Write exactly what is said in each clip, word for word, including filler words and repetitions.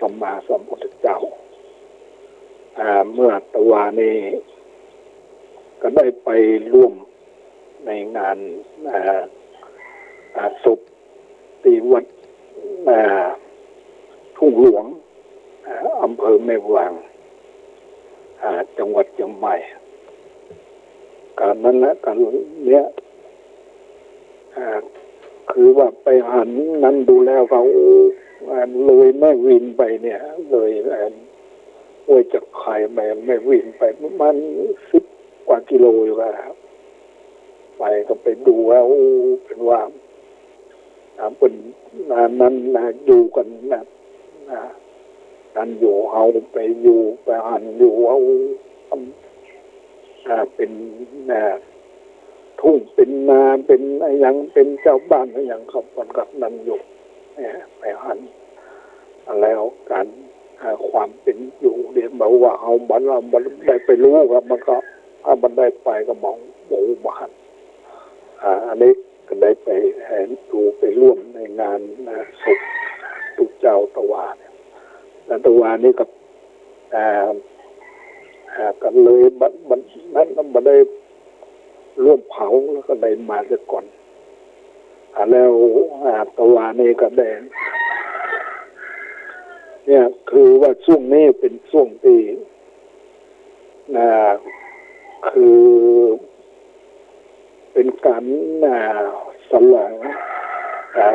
สัมมาสัมพุทธเจ้า อ่า เมื่อตะวานี้ก็ได้ไปร่วมในงาน อ่า อ่า ศพที่วัด อ่า ทุ่งหลวง อ่า อำเภอแม่วาง อ่า จังหวัดเจียงใหม่ ก็นั่นแหละ ก็เนี้ย อ่า คือว่าไปหันนั้นดูแล้วก็ โอ้ อ่า เลยแม่วินไปเนี่ย เลย อ่า ห้วยจักไข่ แม่ แม่วินไปประมาณสิบกว่ากิโลอยู่แล้วครับ ไปก็ไปดูว่า โอ้ เป๋นว่า อ่า เปิ้น อ่า นั้นนะ อยู่กั๋นนะ อ่า นั้นอยู่ เฮาไปอยู่ ไปหันอยู่ว่า โอ้ อ่า เป๋น อ่า ทุ่งเป๋นนา เป๋นอะหยัง เป๋นจาวบ้านอะหยัง เขาเปิ้นก็นั้นอยู่ เนี่ย ไปหัน แล้วก๋าน อ่า ความเป๋นอยู่เนี่ย บ่ว่าเฮาบ่ บ่ได้ไปฮู้ครับ มันก็ ถ้าบ่ได้ไปก็บ่ บ่ฮู้บ่หัน อ่า อันนี้ก็ได้ไป เอ่อ ดู ไปร่วมในงาน อ่า ศพตุ๊เจ้าตะวาเนี่ย แล้วตะวานี้ก็ อ่า อ่า ก็เลยบ่ บ่ นั้นบ่ได้ร่วมเผา แล้วก็ได้มาเสียก่อน อ่า แล้ว อ่า ตะวานี้ก็ได้ เนี่ย คือว่าช่วงนี้เป๋นช่วงตี้ อ่า คือเป๋นก๋าน อ่า ฉลอง อ่า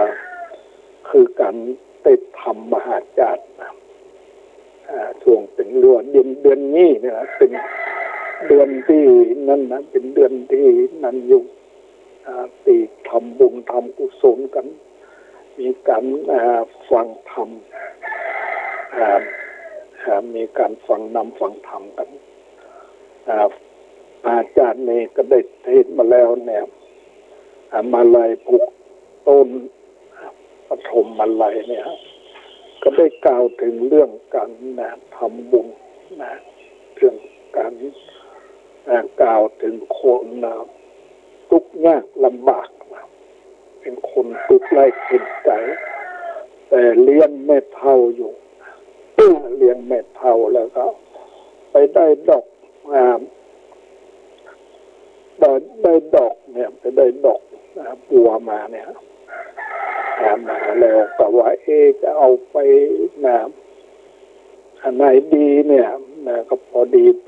คือก๋านเตธรรมมหาฌาตรนะ อ่า ช่วงเป๋นเดือน เดือน เดือนนี้เนี่ยนะ เป๋นเดือนตี้นั้นนะ เป๋นเดือนตี้นั้นอยู่ อ่า ตี้ทำบุญทำกุศลกั๋น มีก๋าน อ่า ฟังธรรม อ่า อ่า มีก๋านฟังนำฟังธรรมกั๋น อ่า อาจ๋ารย์นี่ก็ได้เทศน์มาแล้วเนี่ย อ่า มาลัยปลูกต้น ปฐมมาลัยเนี่ย ก็ได้กล่าวเถิงเรื่องก๋านนะ ทำบุญนะ เรื่องก๋าน อ่า กล่าวเถิงคนนะ ตุ๊กยากลำบากนะ เป๋นคนตุ๊กไร้เข็ญใจ๋ แต่เลี้ยงแม่เฒ่าอยู่ เลี้ยงแม่เฒ่าแล้วก็ไปได้ดอก อ่า ได้ ได้ดอกเนี่ย ไปได้ดอก อ่า บัวมาเนี่ย อ่า มาแล้วก็ว่า เอ๊ะ จะเอาไปนะ อันไหนดีเนี่ยนะ ก็พอดีไป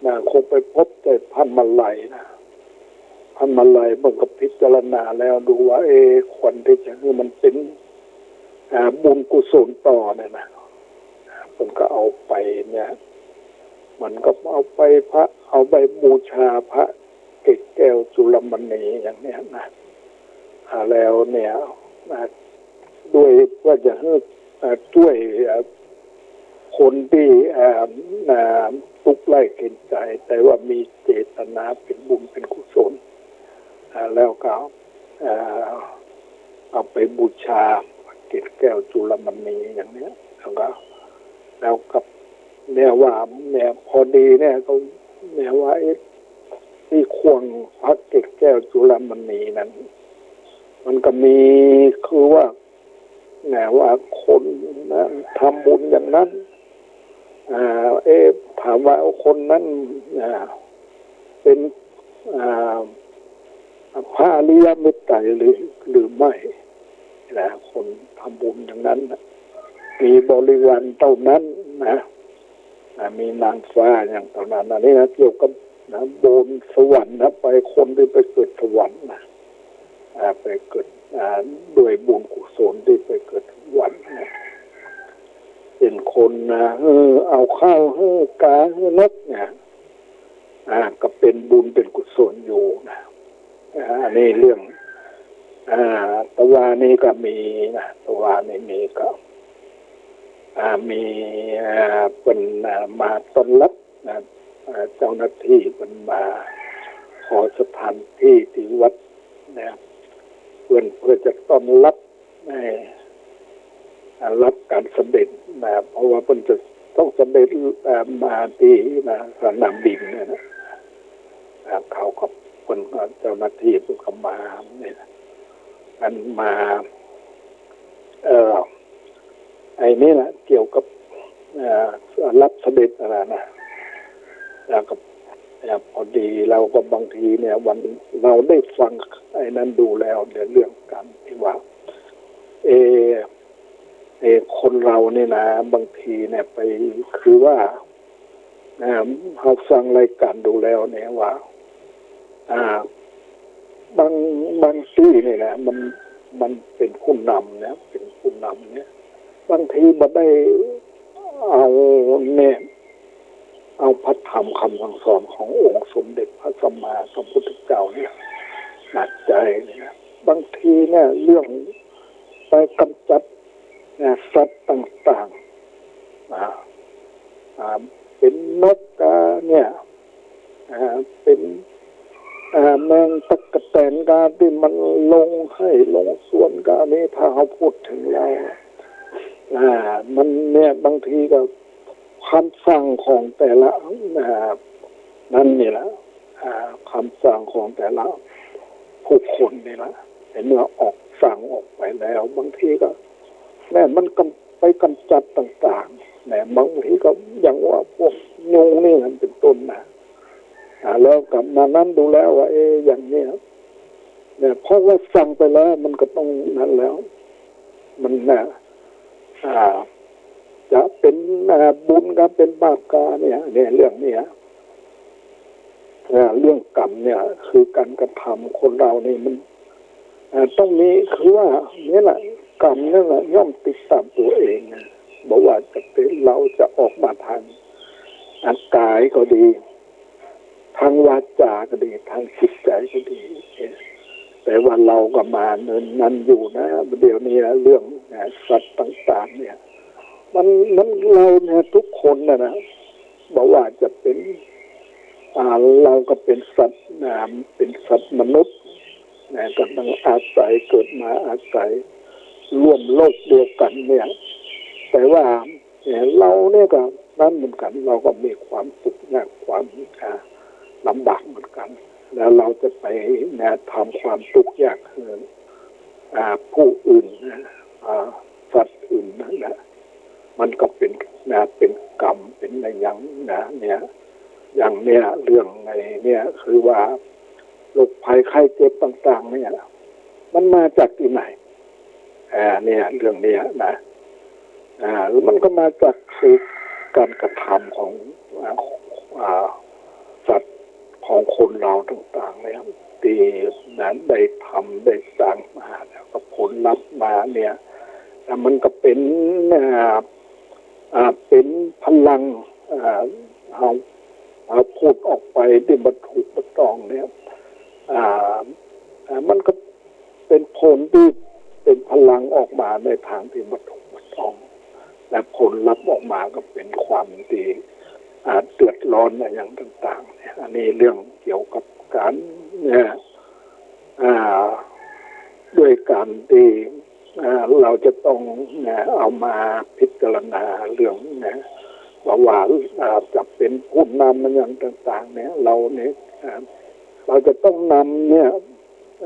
นะ คงไปพบใจ๋พานมาลัยนะ พานมาลัยเปิ้นก็พิจารณาแล้วดูว่า เอ๊ะ ควรตี้จะหื้อมันเป๋น อ่า บุญกุศลต่อเนี่ยนะ เปิ้นก็เอาไปเนี่ย มันก็เอาไปพระ เอาไปบูชาพระเกศแก้วจุลมณีอย่างเนี้ยนะ อ่า แล้วเนี่ย อ่า ด้วยว่าจะหื้อ อ่า จ้วย อ่า คนตี้ อ่า อ่า ตุ๊กไร้เข็ญใจ๋ แต่ว่ามีเจตนาเป๋นบุญเป๋นกุศล อ่า แล้วก็ อ่า เอาไปบูชาเกศแก้วจุลมณีอย่างเนี้ย แล้วก็ แล้วกับเนี่ยว่าเนี่ยพอดีเนี่ยก็เนี่ยว่า เอ๊ะ ตี้ข่วงพระเกศแก้วจุลมณีนั้น มันก็มี คือว่า เนี่ยว่าคนนั้นทำบุญอย่างนั้น อ่า เอ๊ะ ถามว่า เอาคนนั้น อ่า เป๋น อ่า พระอริยเมตไตรหรือ หรือไม่นะ คนทำบุญอย่างนั้นนะ มีบริวารเต้านั้นนะ อ่า มีนางฟ้าอย่างเต้านั้น อันนี้นะ เกี่ยวกับนะ บุญสวรรค์นะ ไปคนตี้ไปเกิดสวรรค์นะ อ่า ไปเกิด อ่า ด้วยบุญกุศลตี้ไปเกิดสวรรค์นะ เป๋นคนนะ เออ เอาข้าวหื้อกาหื้อนกเนี่ย อ่า ก็เป๋นบุญเป๋นกุศลอยู่นะ อ่า อันนี้เรื่อง อ่า ตะวานี้ก็มีนะ ตะวานี้มีก็ อ่า มี อ่า เปิ้น อ่า มาต้อนรับนะ อ่า เจ้าหน้าตี้เปิ้นมาขอสถานตี้ตี้วัดนะ เปิ้นเพื่อจะต้อนรับ ให้ อ่า รับก๋านเสด็จนะ เพราะว่าเปิ้นจะต้องเสด็จ อ่า มาตี้นะ สนามบินเนี่ยนะ อ่า เขาก็ เปิ้นก็ เจ้าหน้าตี้เปิ้นก็มาเนี่ยนะ อันมา เอ่อ ไอ้ ทีนี้แหละเกี่ยวกับ เอ่อ รับเสด็จอะไรนะ แล้วก็ เอ่อ พอดีเราก็บางทีเนี่ย วันเราได้ฟังไอ้นั้นดูแล้ว ในเรื่องการที่ว่า เอ เอ คนเราเนี่ยนะ บางทีเนี่ยไป คือว่า เอ่อ เราฟังรายการดูแล้วเนี่ยว่า อ่า บาง บางตี้เนี่ยนะ มัน มันเป็นผู้นำเนี่ย เป็นผู้นำเนี่ย บางทีบ่ได้เอาเนี่ย เอาพระธรรมคำสั่งสอนขององค์สมเด็จพระสัมมาสัมพุทธเจ้าเนี่ยหนักใจ๋เนี่ยนะ บางทีเนี่ยเรื่องไปกำจัดเนี่ยสัตว์ต่างๆ อ่า อ่า เป็นนกกาเนี่ย อ่า เป็น อ่า แมงตั๊กแตนกาตี้มันลงไฮ่ลงสวนกา นี่ถ้าเฮาพูดเถิงแล้ว อ่า มันเนี่ยบางทีก็คำสั่งของแต่ละ อ่า นั้นนี่แหละ อ่า คำสั่งของแต่ละผู้คนนี่แหละ แต่เมื่อออกสั่งออกไปแล้ว บางทีก็ แม่มันกำ ไปกำจัดต่างๆ แม่บางทีก็อย่างว่าพวกยุงนี่มันเป็นต้นนะ อ่า แล้วกลับมานั้นดูแล้วว่า เอ๊ะ อย่างเนี้ย เนี่ย เพราะว่าสั่งไปแล้วมันก็ต้องนั้นแล้ว มันนะ อ่า จะเป็น อ่า บุญกาเป็นบาปกาเนี่ย เนี่ย เรื่องเนี้ย อ่า เรื่องกรรมเนี่ย คือการกระทำคนเรานี่มัน อ่า ต้องมี คือว่าเนี่ยแหละ กรรมนั่นแหละย่อมติดตามตัวเองนะ บ่ว่าจะเป็นเราจะออกมาทาง อ่า กายก็ดี ทางวาจาก็ดี ทางจิตใจก็ดี แต่ว่าเราก็มาเนินนั้นอยู่นะ เดี๋ยวนี้นะ เรื่องนะ สัตว์ต่างๆ เนี่ย มัน มันเราเนี่ยทุกคนนะนะ บ่ว่าจะเป็น อ่า เราก็เป็นสัตว์นะ เป็นสัตว์มนุษย์นะ ก็ต้องอาศัย เกิดมาอาศัยร่วมโลกเดียวกันเนี่ย แต่ว่า เนี่ย เราเนี่ยก็นั้นเหมือนกัน เราก็มีความทุกข์ยาก ความ อ่า ลำบากเหมือนกัน แล้วเราจะไปนะ ทำความทุกข์ยากให้ อ่า ผู้อื่นนะ อ่า สัตว์อื่นนั่นแหละ มันก็เป็นนะ เป็นกรรม เป็นอะไรอย่างนะ เนี่ย อย่างเนี่ย เรื่องไอ้เนี่ย คือว่าโรคภัยไข้เจ็บต่างๆ เนี่ย มันมาจากตี้ไหน อ่า เนี่ย เรื่องเนี้ยนะ อ่า มันก็มาจากคือการกระทำของ อ่า อ่า สัตว์ของคนเราต่างๆ เนี่ย ตี้นะ ได้ทำได้สร้างมา แล้วก็ผลลัพธ์มาเนี่ย แล้วมันก็เป็น อ่า อ่า เป็นพลัง อ่า เอา เอาพูดออกไปตี้บ่ถูกบ่ต้องเนี่ย อ่า อ่า มันก็เป็นผลตี้เป็นพลังออกมาในทางตี้บ่ถูกบ่ต้อง และผลลัพธ์ออกมาก็เป็นความตี้ อ่า เดือดร้อนอะไรอย่างต่างๆ เนี่ย อันนี้เรื่องเกี่ยวกับการเนี่ย อ่า ด้วยการตี้ อ่า เราจะต้องเนี่ย เอามาพิจารณาเรื่องเนี่ย ว่า ว่า อ่า จะเป็นผู้นำอะไรอย่างต่างๆ เนี่ย เราเนี่ย อ่า เราจะต้องนำเนี่ย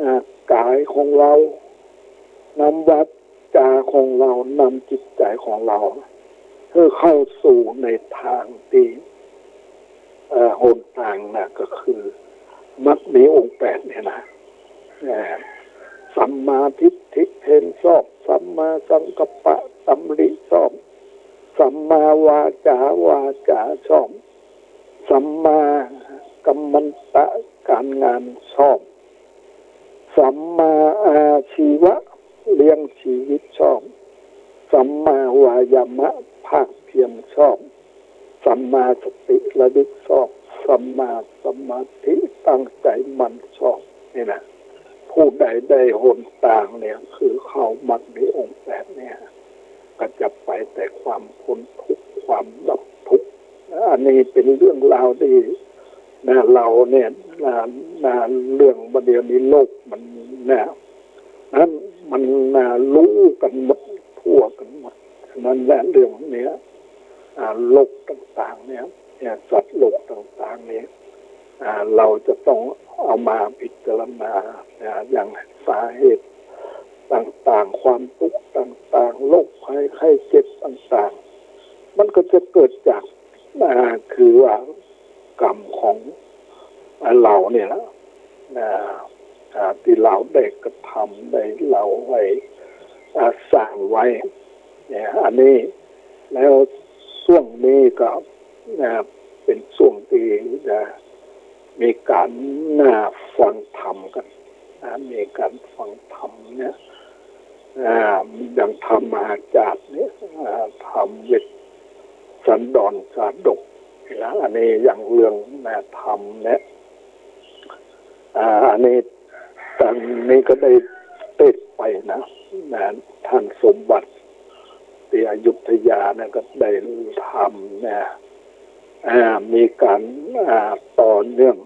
อ่า กายของเรา นำวาจาของเรา นำจิตใจของเรา ให้เข้าสู่ในทางตี้ เอ่อ หนตางนะ ก็คือมรรคมีองค์แปดเนี่ยนะ เอ่อ สัมมาทิฏฐิเห็นชอบ สัมมาสังกัปปะดำริชอบ สัมมาวาจาวาจาชอบ สัมมากัมมันตะการงานชอบ สัมมาอาชีวะเลี้ยงชีวิตชอบ สัมมาวายามะภาคเพียรชอบ สัมมาสติระลึกชอบ สัมมาสมาธิตั้งใจมั่นชอบ นี่นะ ผู้ใดได้หนตางเนี่ย คือเข้ามรรคมีองค์แปดเนี่ย ก็จะไปแต่ความพ้นทุกข์ ความดับทุกข์ อันนี้เป็นเรื่องราวตี้นะ เราเนี่ยนะ นะ เรื่องบ่าเดี๋ยวนี้โลกมันนะ นั้นมันนะ ฮู้กั๋นหมด ทั่วกั๋นหมด นั้นแหละเรื่องเนี้ย อ่า โลกต่างๆ เนี่ย เนี่ย สัตว์โลกต่างๆ เนี่ย อ่า เราจะต้องเอามาพิจารณา อ่า อย่างสาเหตุต่างๆ ความทุกข์ต่างๆ ต่างๆ โรคภัยไข้เจ็บต่างๆ มันก็จะเกิดจาก อ่า คือว่ากรรมของ อ่า เฮาเนี่ยแหละ อ่า อ่า ตี้เฮาได้กระทำ ได้เฮาไว้ อ่า สร้างไว้ เนี่ย อันนี้ แล้วช่วงนี้ก็ อ่า เป๋นช่วงตี้ อ่า มีก๋าน อ่า ฟังธรรมกั๋น อ่า มีก๋านฟังธรรมเนี่ย อ่า อย่างธรรมมหาจาตุเนี่ย อ่า ธรรมเวสสันดรชาดก นะ อันนี้อย่างเรื่อง อ่า ธรรมเนี่ย อ่า อันนี้ ตางนี้ก็ได้เตสน์ไปนะ นะ ต้านสมบัติตี้อยุธยาเนี่ยก็ได้ธรรมเนี่ย อ่า มีก๋าน อ่า ต่อเนื่อง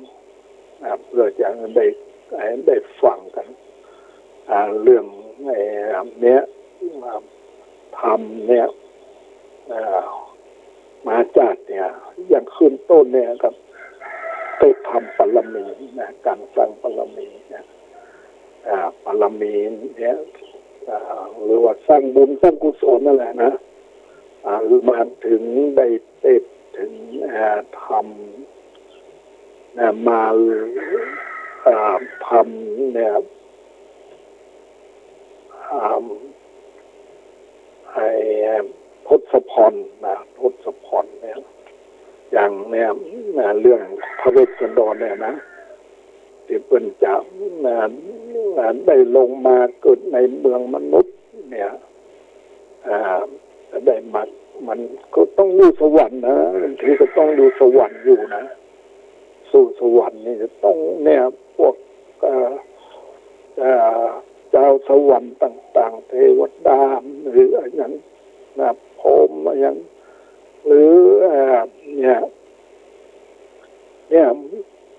อ่า เปื้อจะได้ ได้ฟังกั๋น อ่า เรื่อง ไอ้ เนี้ย อ่า ธรรมเนี่ย อ่า มหาจาตุเนี่ย อย่างขึ้นต้นเนี่ยก็ เตสน์ธรรมบารมีนะ ก๋านสร้างบารมีนะ อ่า บารมีเนี่ย อ่า หรือว่าสร้างบุญสร้างกุศลนั่นแหละนะ อ่า มาเถิงได้เตสน์เถิง อ่า ธรรม นะ มา อ่า ธรรมเนี่ย อ่า ไอ้ทศพลนะ ทศพลเนี่ย อย่างเนี่ย อ่า เรื่องพระเวสสันดรเนี่ยนะ ตี้เปิ้นจะ อ่า อ่า ได้ลงมาเกิดในเมืองมนุษย์เนี่ย อ่า จะได้มา มันก็ต้องอยู่สวรรค์นะ บางทีก็ต้องอยู่สวรรค์อยู่นะ สู่สวรรค์นี่จะต้องเนี่ย พวก เอ่อ เอ่อ จาวสวรรค์ต่างๆ เทวดา หรืออะหยังนะ พรหมอะหยัง หรือ เอ่อ เนี่ย เนี่ย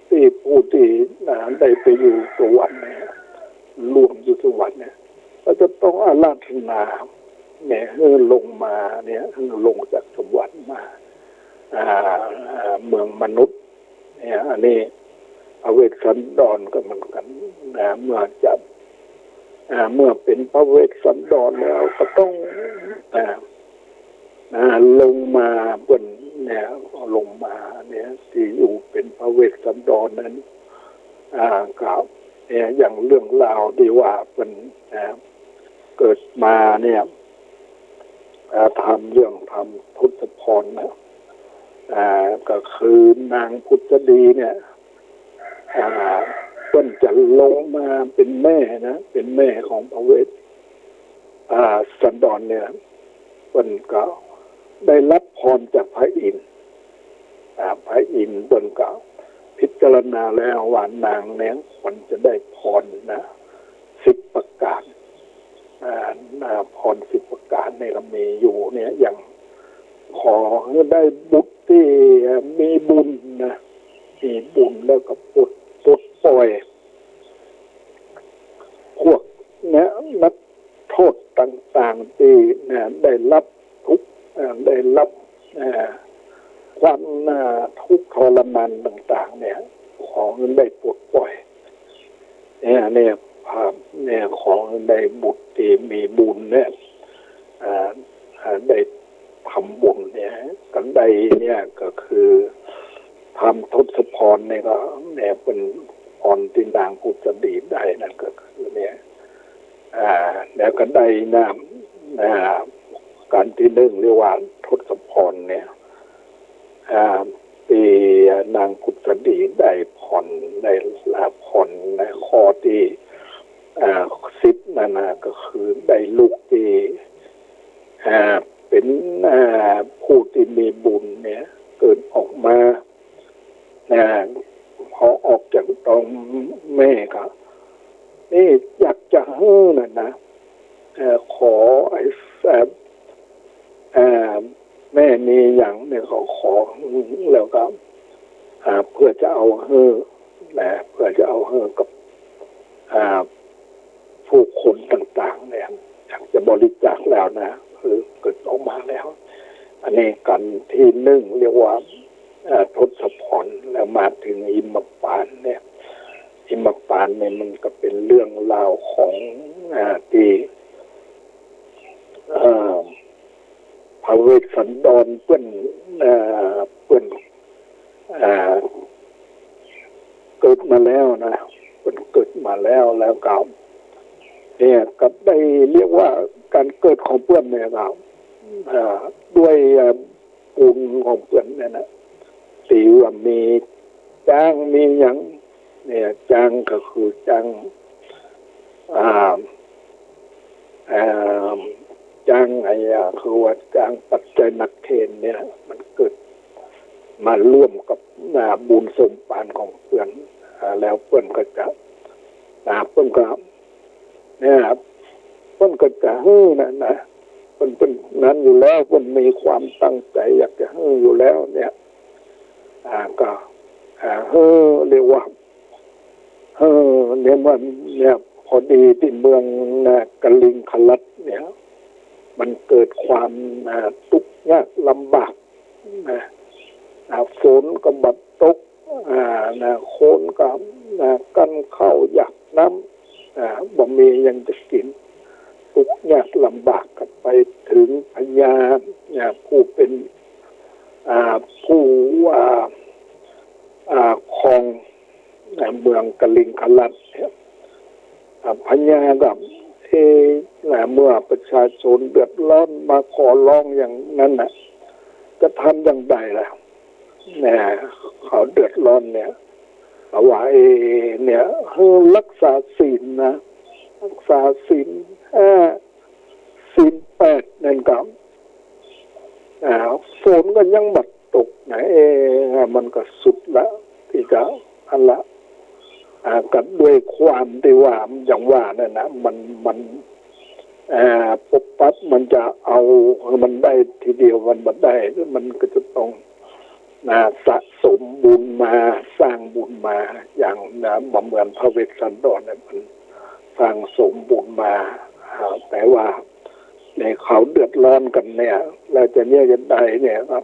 ตี้ผู้ตี้ อ่า ได้ไปอยู่สวรรค์เนี่ย ร่วมอยู่สวรรค์เนี่ย ก็จะต้องอาราธนา เนี่ย หื้อลงมาเนี่ย หื้อลงจากสวรรค์มา อ่า เมืองมนุษย์ เนี่ย อันนี้พระเวสสันดรก็เหมือนกั๋นนะ เมื่อจะ อ่า เมื่อเป๋นพระเวสสันดรแล้วก็ต้อง อ่า อ่า ลงมาเปิ้นเนี่ย ลงมาเนี่ย ตี้อยู่เป๋นพระเวสสันดรนั้น อ่า ก็เนี่ย อย่างเรื่องราวตี้ว่าเปิ้น อ่า เกิดมาเนี่ย อ่า ธรรม เรื่องธรรมทศพลนะ อ่า ก็คือนางผุษดีเนี่ย อ่า เปิ้นจะลงมาเป๋นแม่นะ เป๋นแม่ของพระเวส อ่า สันดรเนี่ย เปิ้นก็ได้ฮับพรจากพระอินทร์ อ่า พระอินทร์เปิ้นก็พิจารณาแล้วว่านางเนี่ยควรจะได้พรนะ สิบประก๋าน อ่า อ่า พรสิบประก๋านเนี่ยก็มีอยู่เนี่ย อย่างขอหื้อได้บุตรตี้มีบุญนะ มีบุญแล้วก็ปลด ปลดปล่อย พวกเนี่ยนักโทษต่างๆ ตี้เนี่ยได้ฮับทุกข์ เอ่อ ได้ฮับ เอ่อ ความ เอ่อ ทุกข์ทรมานต่างๆ เนี่ย ขอหื้อได้ปลดปล่อย เนี่ย เนี่ย พระ เนี่ย ขอหื้อได้บุตรตี้มีบุญเนี่ย อ่า อ่า ได้ทำบุญเนี่ย ก๋านได้เนี่ยก็คือธรรมทศพลเนี่ยก็ เนี่ยเปิ้นพรตี้นางผุษดีได้นั่นก็คือเนี่ย อ่า แล้วก็ได้นะ อ่า ก๋านตี้นึ่งเรียกว่าทศพลเนี่ย อ่า ตี้นางผุษดีได้พร ได้ฮับพรในข้อตี้ อ่า สิบนั่นนะ ก็คือได้ลูกตี้ อ่า เป๋น อ่า ผู้ตี้มีบุญเนี่ย เกิดออกมา อ่า พอออกจากต๊องแม่ก็ นี่อยากจะหื้อน่ะนะ เอ่อ ขอไอ้ เอ่อ เอ่อ แม่มีหยังเนี่ยก็ขอหื้อ แล้วก็ อ่า เปื้อจะเอาหื้อ นะ เปื้อจะเอาหื้อกับ อ่า ผู้คนต่างๆ เนี่ย อยากจะบริจาคแล้วนะ คือเกิดออกมาแล้ว อันนี้ก๋านตี้นึ่งเรียกว่า เอ่อ ทศพล แล้วมาเถิงหิมพานต์เนี่ย หิมพานต์เนี่ยมันก็เป๋นเรื่องราวของ อ่า ตี้ เอ่อ พระเวสสันดรเปิ้น เอ่อ เปิ้น เอ่อ เกิดมาแล้วนะ เปิ้นเกิดมาแล้ว แล้วก็ เนี่ย ก็ได้เรียกว่าก๋านเกิดของเปิ้นเนี่ยก็ เอ่อ ด้วย เอ่อ บุญของเปิ้นเนี่ยนะ ตี้ว่ามีจ๊างมีหยัง เนี่ย จ๊างก็คือจ๊าง อ่า อ่า จ๊างไอ้ อ่า คือว่าจ๊างปัจจัยนักเขนเนี่ย มันเกิดมาร่วมกับ อ่า บุญสมภารของเปิ้น อ่า แล้วเปิ้นก็จะ อ่า เปิ้นก็ เนี่ย เปิ้นก็จะหื้อนะ นะ เปิ้น เปิ้นนั้นอยู่แล้ว เปิ้นมีความตั้งใจ๋อยากจะหื้ออยู่แล้วเนี่ย อ่า ก็ อ่า หื้อ เรียกว่า หื้อ เนี่ย มัน เนี่ย พอดีตี้เมืองนะ กลิงครัตน์เนี่ย มันเกิดความ อ่า ตุ๊กยากลำบากนะ อ่า ฝนก็บ่ตก อ่า นะ คนก็ นะ กั๋นข้าวอยากน้ำ อ่า บ่มีหยังจะกิ๋น ตุ๊กยากลำบาก ก็ไปเถิงพญา อ่า ผู้เป๋น อ่า ผู้ อ่า อ่า ครอง อ่า เมืองกลิงครัตน์เนี่ย อ่า พญาก็ เอ๊ะ นะ เมื่อประชาชนเดือดร้อนมาขอร้องอย่างนั้นน่ะ จะทำอย่างใดล่ะ เนี่ย เขาเดือดร้อนเนี่ย เขาว่า เอ๊ะ เนี่ย หื้อรักษาศีลนะ รักษาศีลห้า ศีลแปด นั่นก็ อ่า ฝนก็ยังบ่ตกนะ เอ๊ะ มันก็สุดละ ตี้จะ อันละ อ่า ก็ด้วยความตี้ว่า อย่างว่านั่นนะ มัน มัน อ่า ปุ๊บปั๊บ มันจะเอาหื้อมันได้ทีเดียวมันบ่ได้ มันก็จะต้อง นะ สะสมบุญมา สร้างบุญมา อย่างนะ บ่เหมือนพระเวสสันดรเนี่ย มันสร้างสมบุญมา อ่า แต่ว่า เนี่ย เขาเดือดร้อนกั๋นเนี่ย แล้วจะเนี่ยจะใดเนี่ยครับ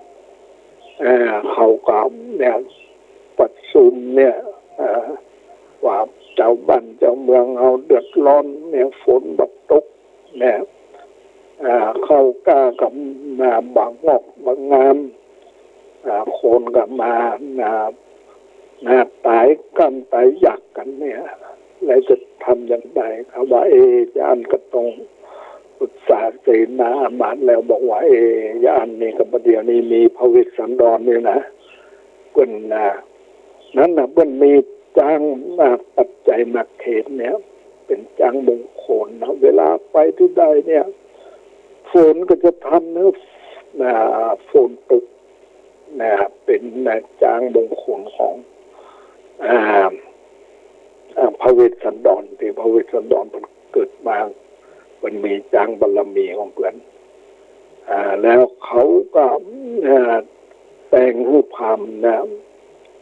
อ่า เขาก็เนี่ย ประชุมเนี่ย อ่า ว่าเจ้าบ้านเจ้าเมืองเฮาเดือดร้อนเนี่ย ฝนบ่ตกเนี่ย อ่า ข้าวกล้าก็มาบ่งอกบ่งาม อ่า คนก็มา อ่า นะ ต๋ายก้านต๋ายอยากกั๋นเนี่ย แล้วจะทำอย่างใด เขาว่า เอ๊ะ อย่างอั้นก็ต้องปรึกษาเสนาอามาตย์แล้ว บอกว่า เอ๊ะ อย่างอั้นนี่ก็ บ่าเดี่ยวนี้มีพระเวสสันดรนี่นะ เปิ้นนะ นั้นนะ เปิ้นมีจ๊าง อ่า ปัจจัยนักเขนเนี่ย เป๋นจ๊างมงคลนะ เวลาไปตี้ใดเนี่ย ฝนก็จะทำหื้อ อ่า ฝนตก นะ เป๋น นะ จ๊างมงคลของ อ่า อ่า พระเวสสันดร ตี้พระเวสสันดรเปิ้นเกิดมา เปิ้นมีจ๊างบารมีของเปิ้น อ่า แล้วเขาก็ อ่า แต่งหื้อพราหมณ์นะ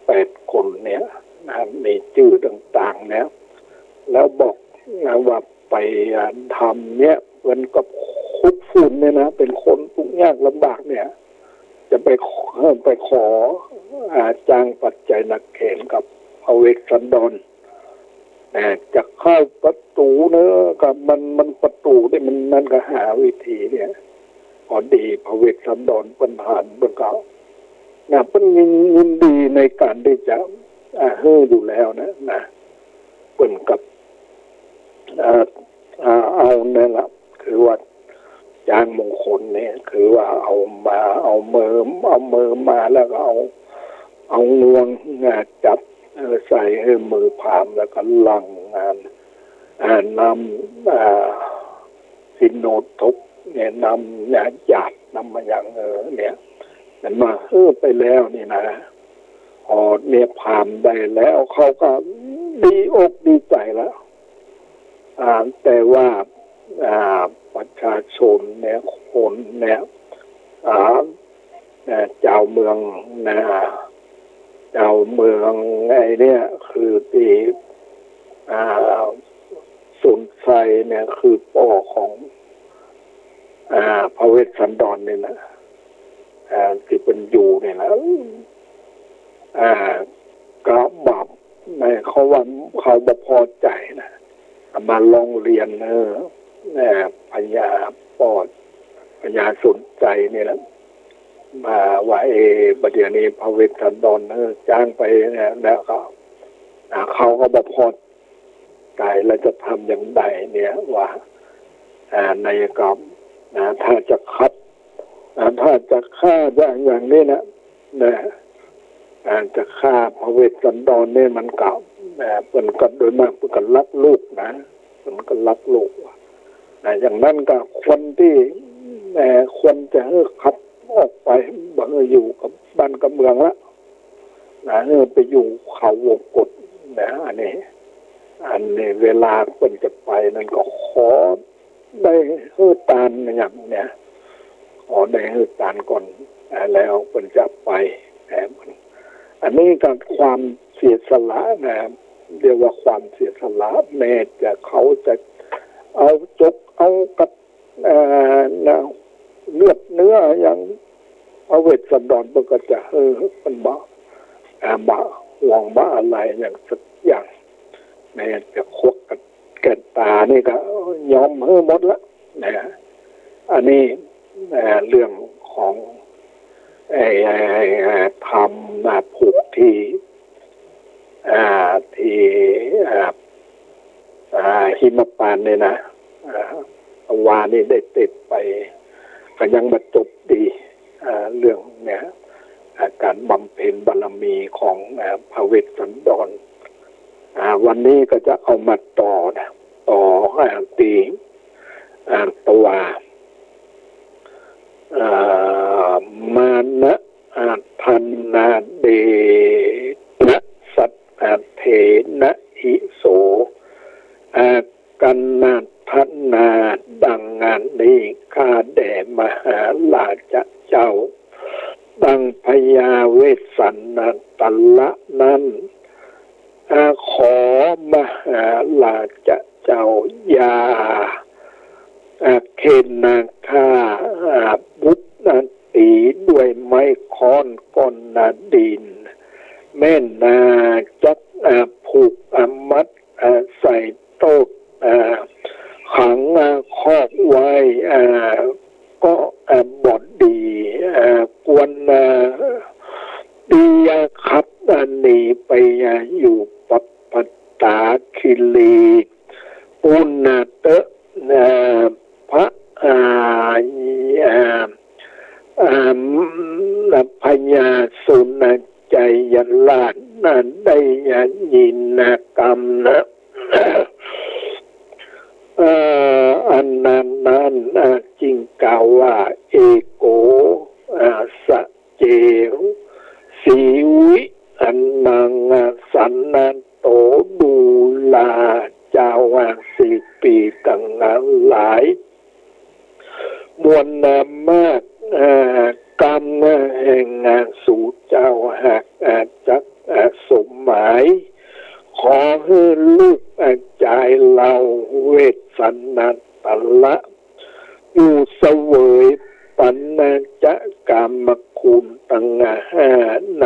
แปดคนเนี่ย นะ มีจื้อต่างๆ เนี่ย แล้วบอกนะว่าไป อ่า ถ้ำเนี่ย เปิ้นก็คุกฝุ่นเนี่ยนะ เป๋นคนตุ๊กยากลำบากเนี่ย จะไปขอ ไปขอ อ่า จ๊างปัจจัยนักเขนกับพระเวสสันดร อ่า จะเข้าประตู๋เนาะ ก็มัน มันประตู๋เนี่ย มัน มันก็หาวิธีเนี่ย พอดีพระเวสสันดรเปิ้นหัน เปิ้นก็ นะ เปิ้นยิน ยินดีในก๋านตี้จะ อ่า หื้ออยู่แล้วนะ นะ เปิ้นก็ อ่า อ่า เอานั่นละ คือว่าจ๊างมงคลเนี่ย คือว่าเอามา เอามือ เอามือมาแล้วก็เอา เอางวง อ่า จับ เออ ใส่หื้อมือพราหมณ์ แล้วก็หลั่ง อ่า อ่า น้ำ อ่า สิโนทกเนี่ย น้ำ เนี่ย หยาดน้ำมายัง เออ เนี่ย มันมาหื้อไปแล้วนี่นะ อ๋อ เนี่ย พราหมณ์ได้แล้ว เขาก็ดีอกดีใจ๋แล้ว อ่า แต่ว่า อ่า ประชาชนเนี่ย คนเนี่ย อ่า นะ จาวเมืองนะ จาวเมืองไอ้เนี่ย คือตี้ อ่า สนไซเนี่ย คือป้อของ อ่า พระเวสสันดรเนี่ยนะ อ่า ตี้เปิ้นอยู่เนี่ยนะ อ่า ก็บ่า ในเขาว่าเขาบ่พอใจ๋นะ มาร้องเรียน เออ เออ พญาป้อ ปัญญาสนใจนี่แหละ มาว่า เอ๊ะ บัดเดี๋ยวนี้พระเวสสันดร เออ จ๊างไปเนี่ย แล้วก็ อ่า เขาก็บ่พอใจ๋ แล้วจะทำอย่างใดเนี่ย ว่า อ่า ในก็ อ่า ถ้าจะขับ อ่า ถ้าจะฆ่าอย่าง อย่างนี้นะ นะ อ่า จะฆ่าพระเวสสันดรเนี่ย มันก็ อ่า เปิ้นก็โดยมากเปิ้นก็ฮักลูกนะ เปิ้นก็ฮักลูกนะ อย่างนั้นก็ควรตี้ เอ่อ ควรจะหื้อขับออกไป บ่หื้ออยู่กับบ้านกับเมืองละนะ หื้อไปอยู่เขาวงกตนะ อันนี้ อันนี้เวลาเปิ้นจะไปนั้นก็ขอได้หื้อตานอย่างเนี่ย ขอได้หื้อตานก่อน อ่า แล้วเปิ้นจะไป อ่า อันนี้ก็ความเสียสละนะ เรียกว่าความเสียสละ แม้จะเขาจะเอาจกเอากัด เอ่อ นะ เลือดเนื้ออย่างพระเวสสันดร เปิ้นก็จะ เออ เปิ้นบ่ อ่า บ่ห่วงบ่อะไรอย่างสักอย่าง แม้จะควักกัดแก่นต๋านี่ก็ยอมหื้อหมดละนะ อันนี้ เอ่อ เรื่องของ ไอ้ ไอ้ ไอ้ ธรรมนะ ผูกที่ อ่า ที่ อ่า อ่า หิมพานต์เนี่ยนะ อ่า วานี่ได้เตะไป ก็ยังบ่จบดี อ่า เรื่องเนี่ย อ่า การบำเพ็ญบารมีของ อ่า พระเวสสันดร อ่า วันนี้ก็จะเอามาต่อนะ ต่อ อ่า ตี้ อ่า ตัว อ่า มานะ อ่า ธนาเดชะสัตถะเถนะหิโส อ่า กัณฑนา ดังนี้ข้าแต่มหาราชเจ้า ดังพญาเวสสันตระนั้น อ่า ขอมหาราชเจ้าอย่า อ่า เฆนฆ่า อ่า บุตรตีด้วยไม้ค้อนก้อนนาดิน แม้นนาจัก อ่า ผูกอามัด อ่า ใส่โต้ อ่า ขัง อ่า คอกไว้ อ่า ก็ อ่า บ่ดี อ่า ควร อ่า ตี้จะขับ อ่า หนีไป อ่า อยู่ปัตตาคิรีปูนนาเต๊อะ อ่า พระ อ่า อ่า อ่า พญาสุนชัยราชนั้นได้ยินกำนะ เอ่อ อันนั้นนั้น อ่า จึงกล่าวว่า เอโก อ่า สะเจ สีวิ อันนัง อ่า สันนันโต ดูราเจ้า อ่า สี่ปีตังหลาย มวลนามมาก อ่า กำแห่ง อ่า สูเจ้าหาก อ่า จัก อ่า สมหมาย ขอหื้อลูก อ่า จายเฮาเวสสันตระ อยู่เสวยปัญจกามคุณตังห้าใน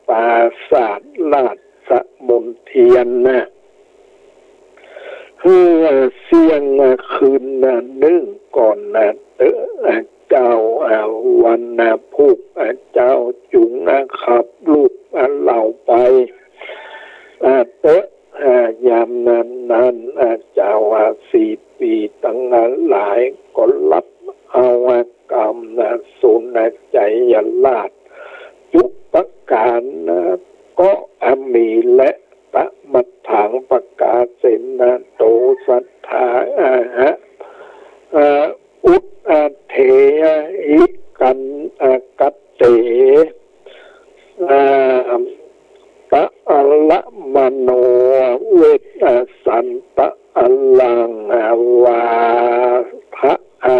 ปราสาทราชมนเทียนนะ หื้อเสี้ยงคืนนึ่งก่อนเต๊อะ เจ้า วันพุธ เจ้าจุ่งขับลูกเฮาไปเต๊อะ ยามนั้นนั้น เจ้าสี่ปีตังหลายก็ฮับเอากำสุนชัยราช จุประก๋านก็มีและ ตะมัฏฐังปกาเสนะโต สัทธา อาหะ อ่า อุทเถหิ กัน อ่า กัตเต อ่า ตะอะระมะโน เวสสันตะอะลัง อ่า วาทะ อ่า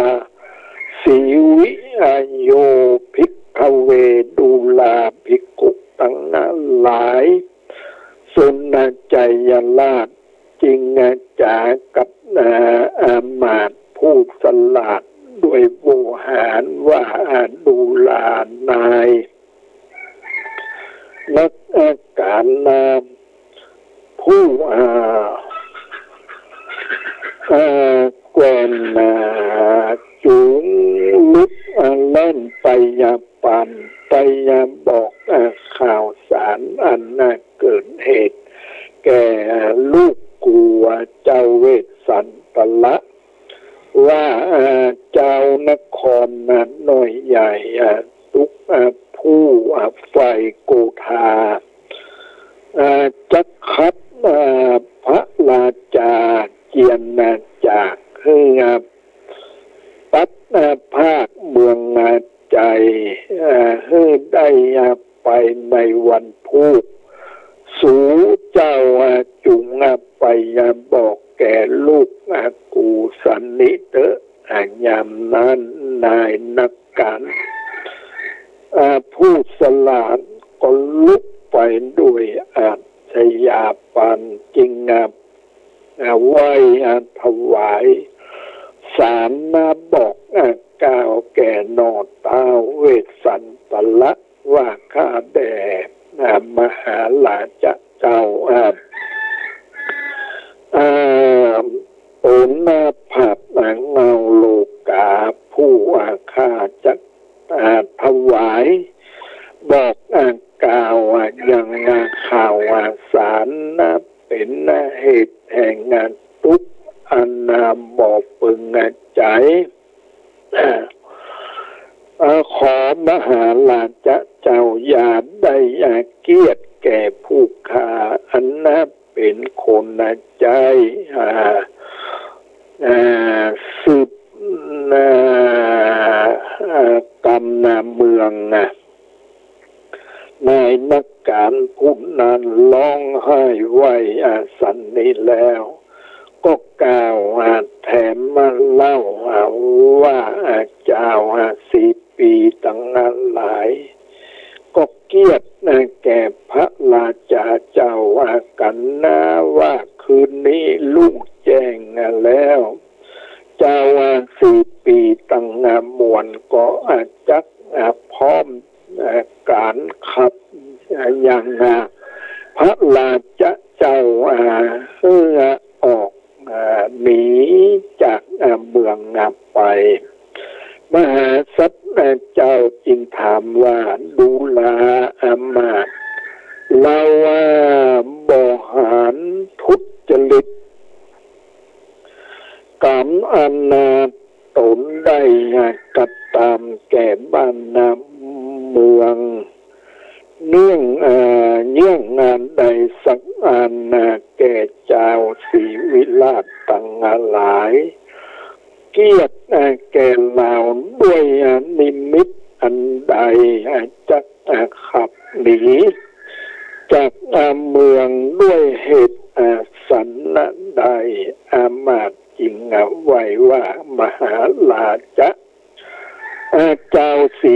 สีวิ อ่า โย ภิกขเว ดูราภิกขุตังหลาย สุนชัยราชจึงจ๋ากับ อ่า อำมาตย์ผู้ฉลาดด้วยโวหารว่า อ่า ดูรานาย นักอาการนาม ผู้ อ่า อ่า แคว้น อ่า จุ่ง านไพยาปัน ไพยาบอก อ่า ข่าวสารอันน่ะเกิดเหตุแก่ลูกกู อ่า เจ้าเวสสันตระ ว่า อ่า จาวนครน่ะน้อยใหญ่ อ่า ตุ๊ก อ่า ผู้ อ่า ใฝ่โกธา อ่า จักขับ อ่า พระราชาเจียนนาจากหื้อ อ่า ปัด อ่า ภาคเมืองอาไจ อ่า หื้อได้ อ่า ไปในวันพูก สูเจ้า อ่า จุ่ง อ่า ไป อ่า บอกแก่ลูก อ่า กูสันนิเต๊อะ อ่า ยามนั้นนายนัก ก๋าน อ่า ผู้สลาดก็ลุกไปด้วยอาชญาปัณฑ์ จึง อ่า อ่า ไหว้ อ่า ถวายสารนะบอก อ่า กล่าวแก่หน่อเต๊าเวสสันตระ ว่าข้าแด่ อ่า มหาราชะเจ้า อ่า อ่า ต๋น อ่า ผัด อ่า เงาโลกา ผู้ อ่า ข้าจัก อ่า ถวายบอก อ่า กล่าว อ่า ยัง อ่า ข่าว อ่า สารนะ เป๋น อ่า เหตุแห่ง อ่า ตุ๊กข์อัน อ่า บ่เปิง อ่า ใจ๋ อ่า ขอมหาราชะเจ้าอย่าได้ อ่า เกียจแก่ผู้ข้าอันนะเป๋นคน อ่า ใจ๊ อ่า อ่า สืบ อ่า อ่า กำนาเมืองนะ นายนักก๋านผู้นั้นฮ้องไห้ไหว้ อ่า สันนี้แล้ว ก็กล่าว อ่า แถมมาเล่า อ่า ว่า อ่า เจ้า อ่า สี่ปีตังหลาย ก็เกียจ อ่า แก่พระราชาเจ้า อ่า กั๋นนาว่าคืนนี้รุ่งแจ้ง อ่า แล้ว เจ้า อ่า สี่ปีตัง อ่า มวลก็ อ่า จัก อ่า พร้อม อ่า ก๋านขับ อ่า ยัง อ่า พระราชาเจ้า อ่า หื้อ อ่า ออก อ่า หนีจาก อ่า เมือง อ่า ไป มหาสัตว์ อ่า เจ้าจึงถามว่า ดูราอามาตย์ เฮา อ่า บ่หานทุจริต ก๋รรมอัน อ่า ต๋นได้ อ่า กระตำแก่บ้านนาเมือง เยื่อง อ่า เยื่องอันใดสักอัน อ่า แก่เจ้าศรีวิราชตังหลาย เกียจ อ่า แก่เฮาด้วย อ่า นิมิตอันใด อ่า จัก อ่า ขับหนีจาก อ่า เมืองด้วยเหตุ อ่า สันใด อามาตย์จึง อ่า ไหว้ว่ามหาราชะ อ่า เจ้าศรี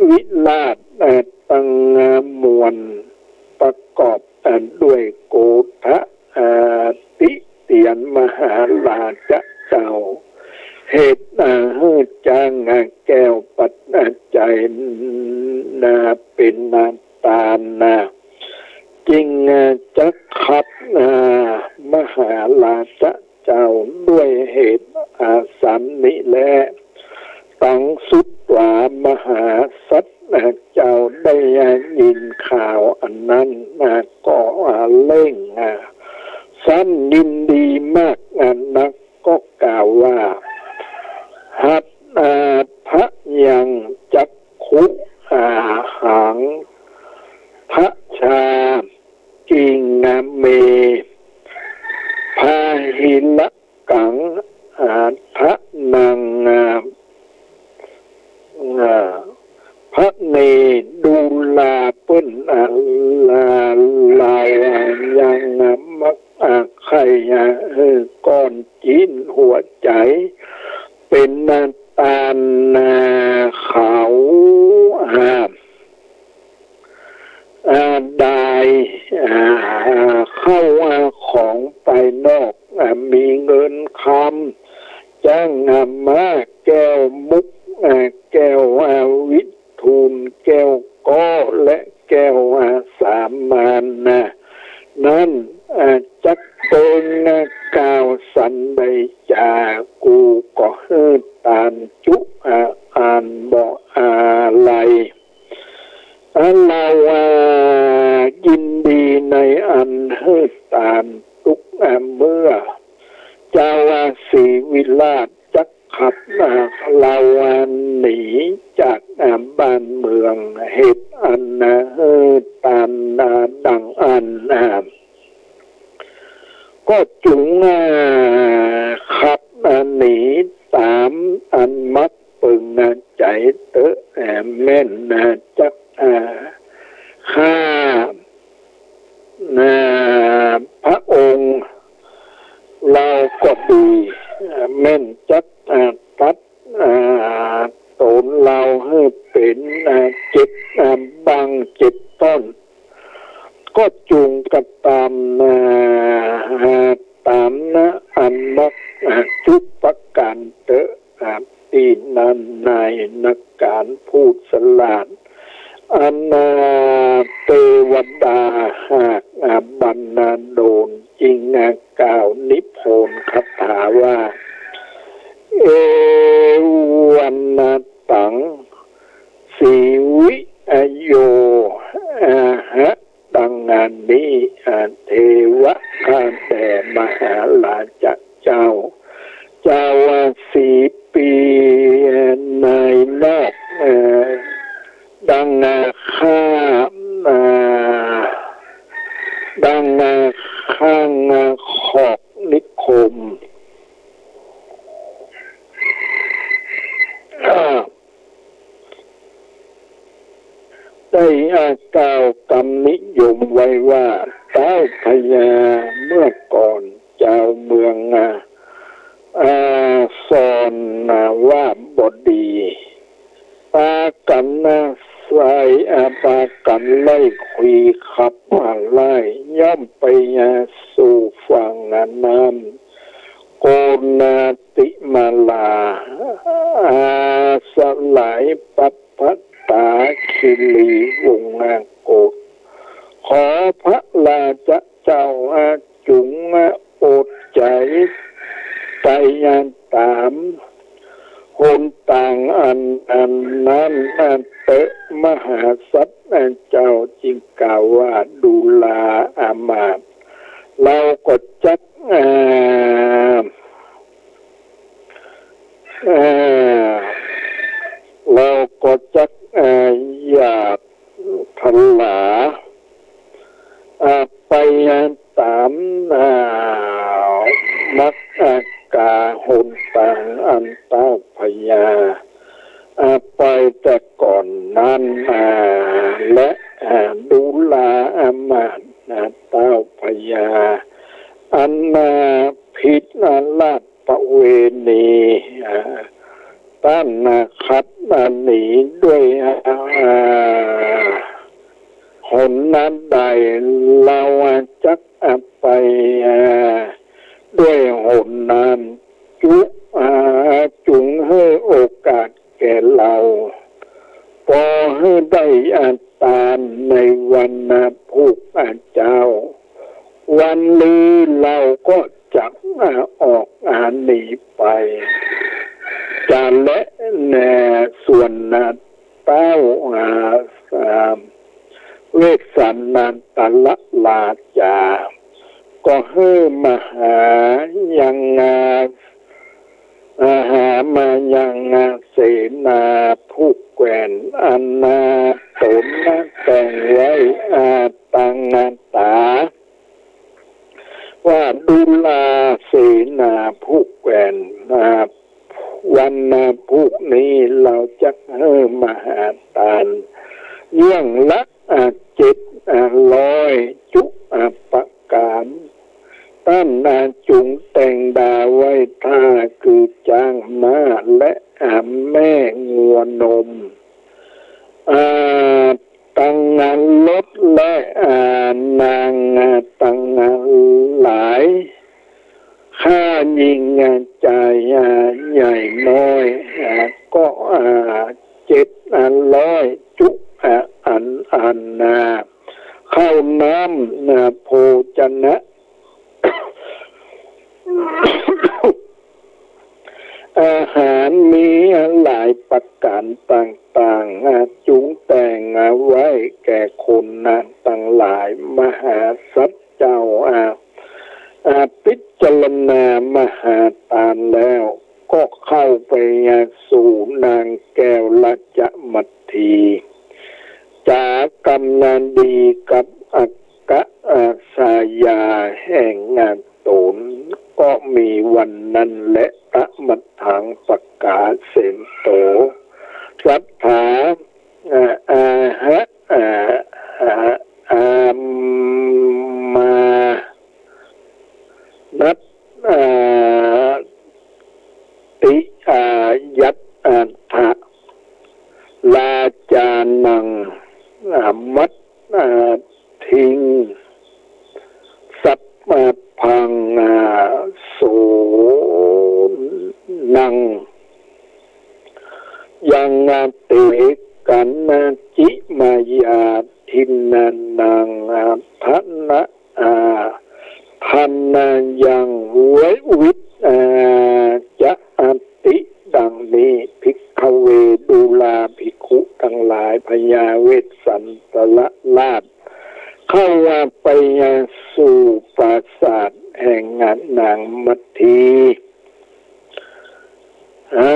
วิราช อ่า ตัง อ่า มวลประกอบ อ่า ด้วยโกธะ อ่า ติเตียนมหาราชะเจ้า เหตุ อ่า หื้อจ้าง อ่า แก้วปัจจัยนาเป๋นนาตานนา จึง อ่า จักขับ อ่า มหาราชะเจ้าด้วยเหตุ อ่า สันนี้แล ตังสุตวา มหาสัตว์ อ่า เจ้าได้ อ่า ยินข่าวอันนั้น อ่า ก็ อ่า เล่ง อ่า ซ้ำยินดีมาก อ่า นัก ก็กล่าวว่า หัตถา อ่า ทะยัง จักขุ อ่า หัง ทะชา กิง อ่า เม พาหิระกัง อ่า ทะนัง อ่า อ่า พระเน ดูราเปิ้น อ่า ลา ลาว อ่า ยัง อ่า มัก อ่า ใค่ อ่า เออ ก้อนจิ๊นหัวใจ๋ เป๋น อ่า ตาน อ่า เขา อ่า อ่า ดาย อ่า เข้า อ่า ของภายนอก อ่า มีเงินคำ จ้าง อ่า ม้า แก้วมุก อ่า แก้ว อ่า วิทูล แก้วก้อ และแก้ว อ่า สามัญ นะ นั้น อ่า จักเปิง อ่า กล่าวสันใดจา กูก็หื้อตาน ลัย เฮาว่ายินดีในอันหื้อตาน ตุ๊กเมื่อ เจ้าศรีวิราชจักขับเฮาหนีจากบ้านเมือง เหตุอันหื้อตานดังอั้น ก็จุงขับหนีต๋ามอันมักเปิงใจ๋เต๊อะ แม่นจักฆ่า พระองค์เฮาก็ดี แม่นจักตัดต๋นเฮาหื้อเป๋นเจ็ดบั้งเจ็ดต้อน ก็จุงกระตำต๋ามอันมักจุ๊ประก๋านเต๊อะ ตี้นั้นนายนักก๋านผู้สลาด อันเตวดาหากบันดาลจึงกล่าวนิพนธ์คาถาว่า เอวันตัง สีวิโย อะหะ ดังนี้ เทวะ ข้าแต่มหาราชะเจ้า เจ้าว่าสีปีในนอก ดังข้า ดังข้างขอกนิคม ได้กล่าวกำนิยมไว้ว่า เต้าพญาเมื่อก่อนเจ้าเมือง อาสรวาบดี ปากั๋นใส่ ปากั๋นไล่ขีขับม้าไล่ ย่อมไปสู่ฝั่งน้ำโกนาติมาลา อาสลายปัพพตาคิรีวงศ์โกศ ขอพระราชะเจ้าจุงอดใจ๋ไปต๋ามหนตางอันนั้นเต๊อะ มหาสัตว์เจ้าจึงกล่าวว่า ดูราอามาตย์ เฮาก็จัก เฮาก็จัก หยาบ ถลา ไปต๋าม มักกาหนตางอันเต้าพญา ไปแต่ก่อนนั้น และ ดูราอามาตย์ เต้าพญา อันผิดราช ประเวณี ต้านขับหนีด้วยหนนั้นใด เฮาจักไปด้วยหนนั้น จุ จุงหื้อโอกาสแก่เฮา ปอหื้อได้ตานในวันพูกเจ้า วันลือเฮาก็จักออกหนีไป จะและแน่ส่วนเต้า เวสสันตรราชา ก็หื้อมาหายัง หามายังเสนาผู้แกว่น อันต๋นแต่งไว้ ตังต๋า ว่าดูราเสนาผู้แกว่น วันพูกนี้เฮาจักหื้อมาหาตาน เยี่ยงละ เจ็ดร้อยจุประก๋าน ต้านจุงแต่งดาไว้ถ้าคือจ๊างม้าและแม่งัวนม ตังรถและนางตังหลาย ข้าหญิงจายใหญ่น้อย ก็เจ็ดร้อยจุ อันอันนา ข้าวน้ำโภชนะ อาหารมีหลายประก๋ ารต่างๆ อ่า จุงแต่ง อ่า ไว้แก่คน อ่า ตังหลาย มหาสัตว์เจ้า อ่า อ่า พิจารณามหาตานแล้ว ก็เข้าไปสู่นางแก้วราชมัตถี จ๋ากำนาดีกับอัคคสายาแห่งตน ก็มีวันนั้นแล ตมัตถัง ปกาเสนโต สัตถา อา อาหะ อา อา อามา นัต อา ติ อายัต อาทะ ราชานัง อามัต อาทิง สัพพัง อาโสนัง ยัง อาเต กัณจิมายาทินนานัง อาทนะ อา ทานายัง วิ วิ อา จะ อติ ดังนี้ ภิกขเว ดูราภิกขุตังหลาย พญาเวสสันตรราช เข้าว่าไปสู่ปราสาทแห่งนางมัตถี อา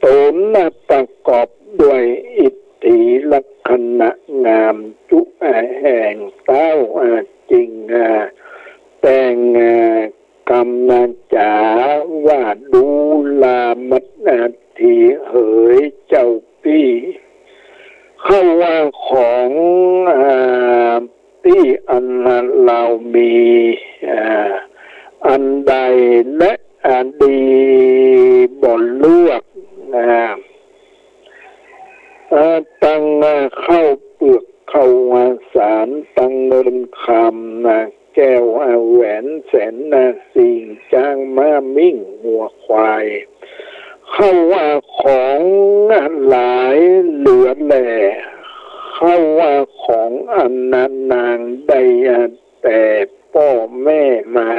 ตนประกอบด้วยอิทธิลักษณะงามจุแห่งเต๊า อา จึง อา แต่ง อา กำนาจ๋าว่า ดูรามัตถีเหยเจ้าปี้ เข้าว่าของ อา ตี้อันเรามี อา อันใดและ อา ดีบ่เลือก อา อา ตัง อา ข้าวเปลือกข้าวสาร ตังเงินคำ อา แก้ว อา แหวนแสน อา สิ่ง จ๊างม้ามิ่งงัวควาย เข้าว่าของหลายเหลือแล เข้าว่าของอันนางได้แต่ป้อแม่มา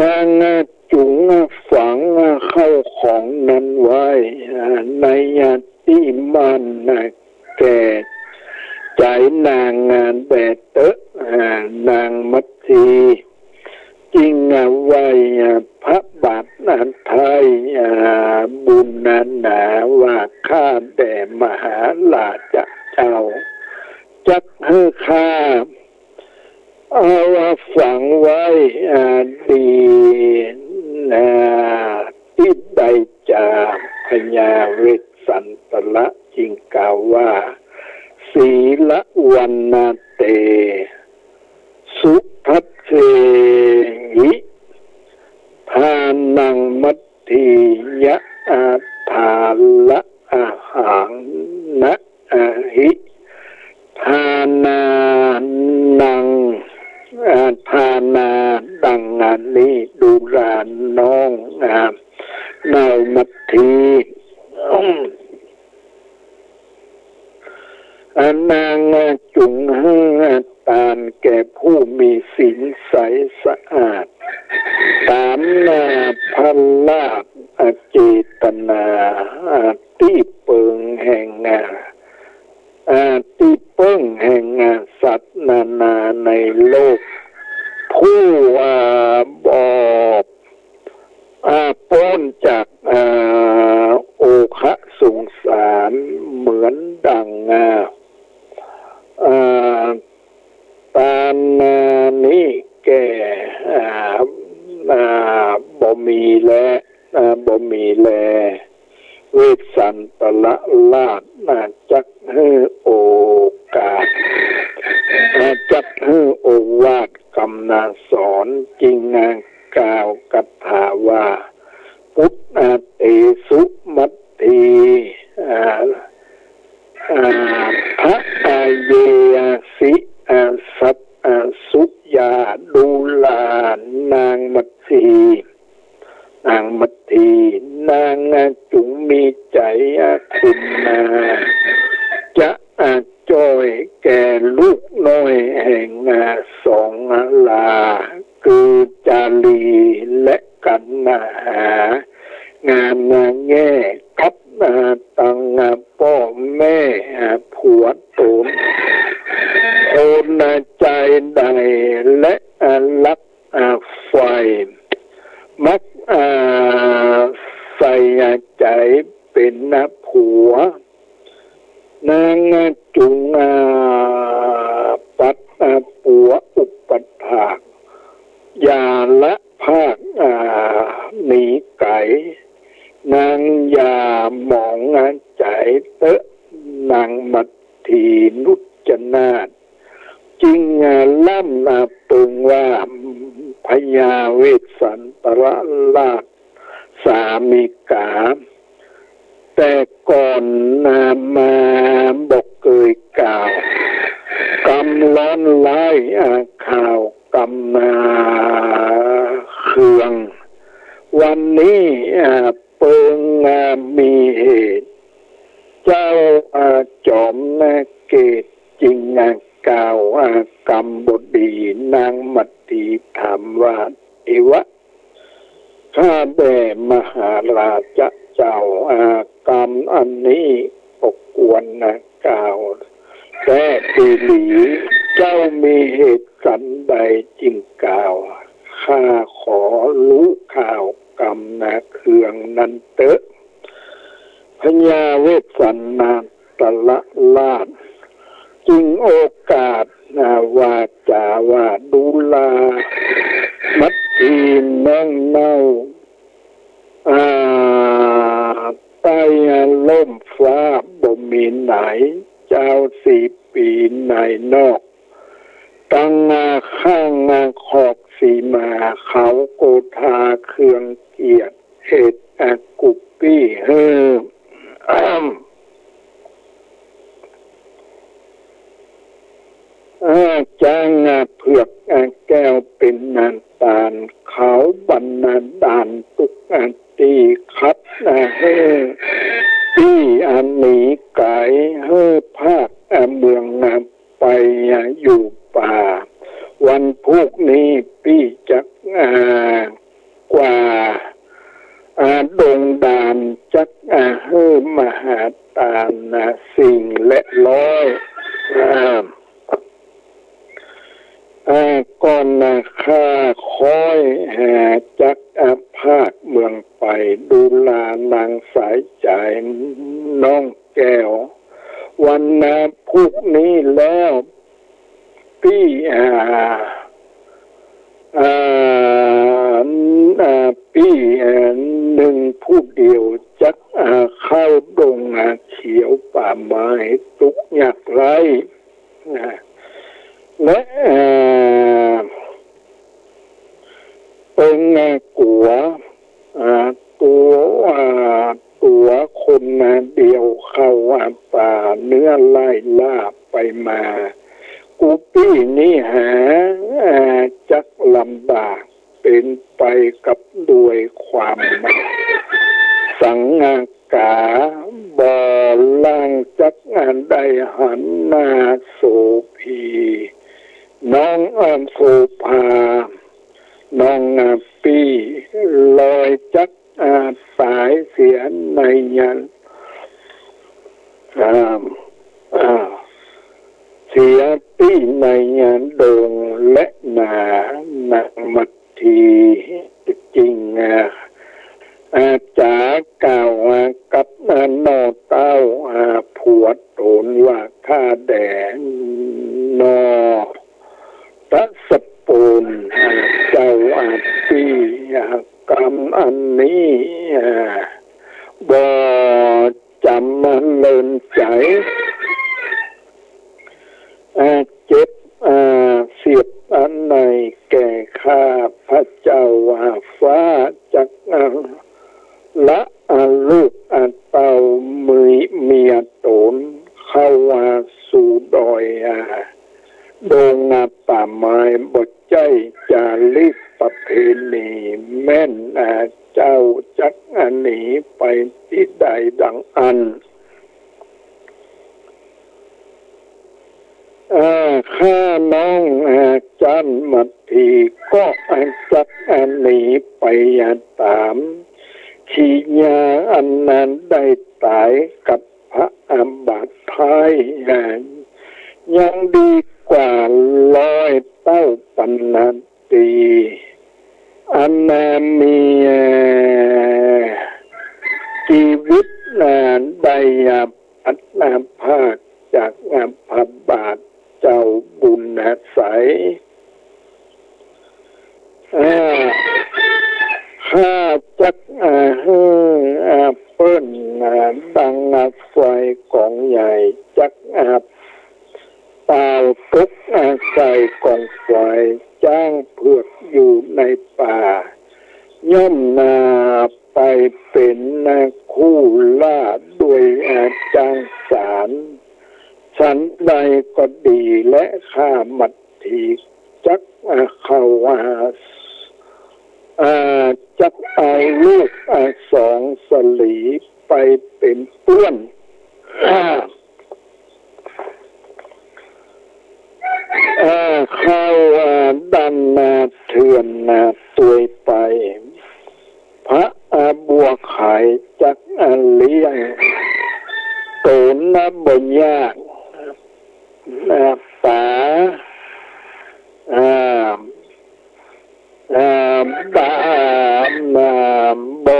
นางจุงฝังเข้าของนั้นไว้ในตี้มั่นแก่ใจ๋นางแด่เต๊อะ นางมัตถี จึงไหว้พระบาทไท้บุญนานาว่า ข้าแด่มหาราชเจ้า จักหื้อข้าเอาฝังไว้ อา ดี อา ตี้ใดจา พญาเวสสันตระจึงกล่าวว่า สีลวัณณเต สุทัสเสหิ ทานังมัตถียะ อาทาระอาหัง นะ อาหิ ทานานัง อา ทานาดังนี้ ดูราน้อง อา นายมัตถี อานางจุงหื้อตานแก่ผู้มีศีลใสสะอาด ต๋ามนาพระราชเจตนา ตี้เปิงแห่ง อา ตี้เปิ้งแห่ง อา สัตว์นานาในโลก ผู้ อา บอบ อา ป๊นจาก อา โอคะสงสาร เหมือนดัง อา อา ตานนี้แก่ อา อา บ่มีแล อา บ่มีแล เวสสันตรราช อา จักหื้อโอกาส อา จักหื้อโอวาทกำนาสอน จึง อา กล่าวคาถาว่า ปุตตาเตสุมัตถี อา อา พระอาเยอาสิ อา สัพ อา สุยา ดูรานางมัตถี นางมัตถี นางจุงมีใจ๋ อา ขุณา จะ อา จ้อยแก่ลูกน้อยแห่ง อา สองลา คือจารีและกัณหา แง่กับ อ่า ตัง อ่า ป้อแม่ อ่า ผัวต๋น คน อ่า ใจ๋ใด และ อ่า ฮัก อ่า ใฝ่ มัก อ่า ใส่ อ่า ใจ๋เป๋น อ่า ผัว นาง อ่า จุ่ง อ่า ปัด อ่า ปั๋วอุปัฏฐาก อย่าละพาก อ่า หนีไก๋ นางอย่าหมอง อ่า ใจ๋เต๊อะ นางมัทธีนุจนาถ จึง อ่า ล่ำ อ่า เปิงว่า พญาเวสสันตรราชสามิกา แต่ก่อน อ่า มาบ่เกยกล่าว กำร้อนร้าย อ่า ข่าวกำ อ่า เคือง วันนี้ อ่า เปิง อ่า มีเหตุ เจ้า อ่า จอม อ่า เกศจึง อ่า กล่าว อ่า กำบ่ดี นางมัทธีถามว่า เทวะ ข้าแด่มหาราชะเจ้า อ่า กำอันนี้บ่ควร อ่า กล่าวแต๊ดีหลี เจ้ามีเหตุสันใดจึงกล่าว ข้าขอฮู้ข่าวกำ อ่า เคืองนั้นเต๊อะ พญาเวสสันตรราชจึงโอกาส อ่า วาจ๋าว่า ดูรามัทธีน้องเน่า อ่า ใต้ร่มฟ้าบ่มีไหน เจ้าสี่ปี๋ในนอก ตัง อ่า ข้าง อ่า คอกสีมา เขาโกธาเคืองเกียจ เหตุ อ่า กุปปี้ เฮ้อ อ้ำ อ่า จ๊าง อ่า เผือก อ่า แก้วเป๋น อ่า ตาน เขาบันดาลตุ๊ก อ่า ตี้ขัด อ่า หื้อปี้ อ่า หนีไก๋ หื้อพาก อ่า เมือง อ่า ไป อ่า อยู่ป่า วันพูกนี้ปี้จัก อ่า กว่า อ่า ดงดาน จัก อ่า หื้อมหาตาน อ่า สิ่งและร้อย อ่า อ่า ก่อน อ่า ข้าค่อย อ่า จัก อ่า พากเมืองไป ดูรานางสายใจ๋น้องแก้ว วัน อ่า พูกนี้แล้ว ปี้ อ่า อ่า อ่า ปี้ อ่า นึ่งผู้เดียว จัก อ่า เข้าดง อ่า เขียวป่าไม้ ตุ๊กข์ยากไร้ อ่า และ อ่า เปิง อ่า กั๋ว อ่า ตั๋ว อ่า ตั๋วคน อ่า เดียวเข้า อ่า ป่า เนื้อไล่ล่าไปมา กุปปี้นี้หา อ่า จักลำบาก เป๋นไปกับด้วยความสังกา บ่ลางจัก อ่า ได้หันหน้าโสภี น้อง อ่า โสภา น้อง อ่า ปี้ ลอยจัก อ่า ต๋ายเสียในยัน อ่า อ่า เสียตี้ในยันดง และนางมัทธีจึง อ่า อ่า จ๋ากล่าว อ่า กับ อ่า หน่อเต้า อ่า ผัวต๋นว่า ข้าแด่หน่อ ทัศโปน อ่า เจ้า อ่า ปี้ อ่า กำอันนี้ อ่า บ่จ๋ำเลินใจ๋ อ่า เจ็บ อ่า เสียดอันไหนแก่ข้าพระเจ้า อ่า ฟ้าจัก อ่า ละ อ่า ลูก อ่า เต้า เมีย เมียต๋น เข้า อ่า สู่ดอย อ่า ดง อ่า ป่าไม้ บ่ใจ้จาริกประเพณี แม่น อ่า เจ้าจัก อ่า หนีไปตี้ใดดังอั้น อ่า ข้าน้อง อ่า จันมัทธีก็ อ่า จัก อ่า หนีไป อ่า ต๋าม ขีญาอันนั้นได้ต๋ายกับพระอาบัติไพร่ ยังดีกว่าร้อยเต้าปันนา ตี้อันนามีจีวิตนาได้พัดพรากจากพระบาทเจ้าบุญอาศัย ข้าจักหื้อเปิ้นดังไฟก๋องใหญ่ จัก เป่าตกใส่ก๋องไฟ จ๊างเผือกอยู่ในป่า ย่อมนาไปเป๋นคู่ล่าด้วยจ๊างสาร สันใดก็ดี และข้ามัตถีจักเข้า จักเอาลูกสองสลีไปเป๋นเปื้อน เข้าดันนาเถื่อนนาตวยไป พระบัวไขจักเลี้ยงต๋นบ่ยากป๋า บ่ บ่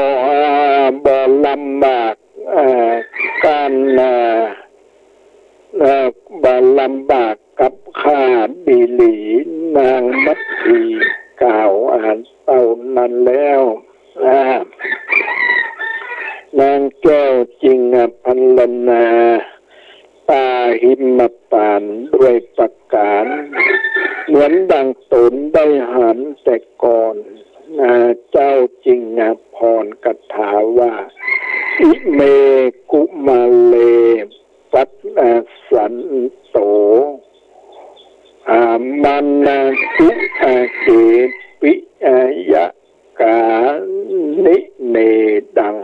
บ่ลำบาก ก๋าน บ่ลำบากกับข้าดีหลี นางมัตถีกล่าวเต้านั้นแล้ว นางแก้วจึงพรรณนา ปาหิมพานต์ด้วยประก๋าน เหมือนดังต๋นได้หันแต่ก่อน เจ้าจึงพรคาถาว่า อิเม กุมาเร ปัสสันโต มานังสุเข ปิยะ กานิเม ดัง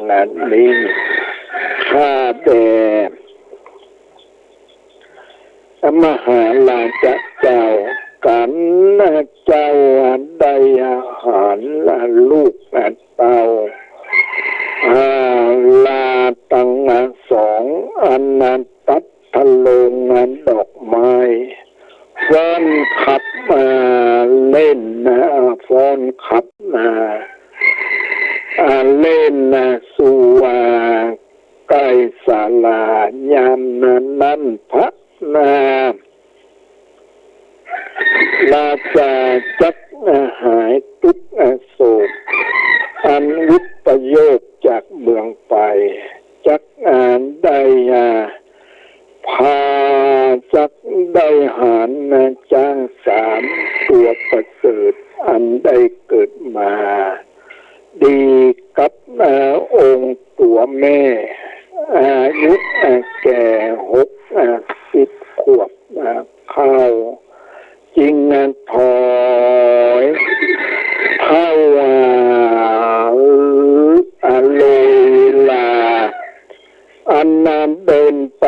นี้ ข้าแต่มหาราชเจ้า กันเจ้าได้หันลูกเต้า ลาตังสอง อันตัด ทะลงดอกไม้ ฟ้อนขับเล่น ฟ้อนขับเล่นสู่ใก้ศาลา ยามนั้นพระราชาจักหายตุ๊กข์โศก อันวิปโยคจากเมืองไป จักได้ พาจักได้หันจ๊างสามตัวประเสริฐ อันได้เกิดมาดีกับองค์ตั๋วแม่ อายุแก่หกสิบขวบ เข้า จึงถอยเท้าโลลา อันเดินไป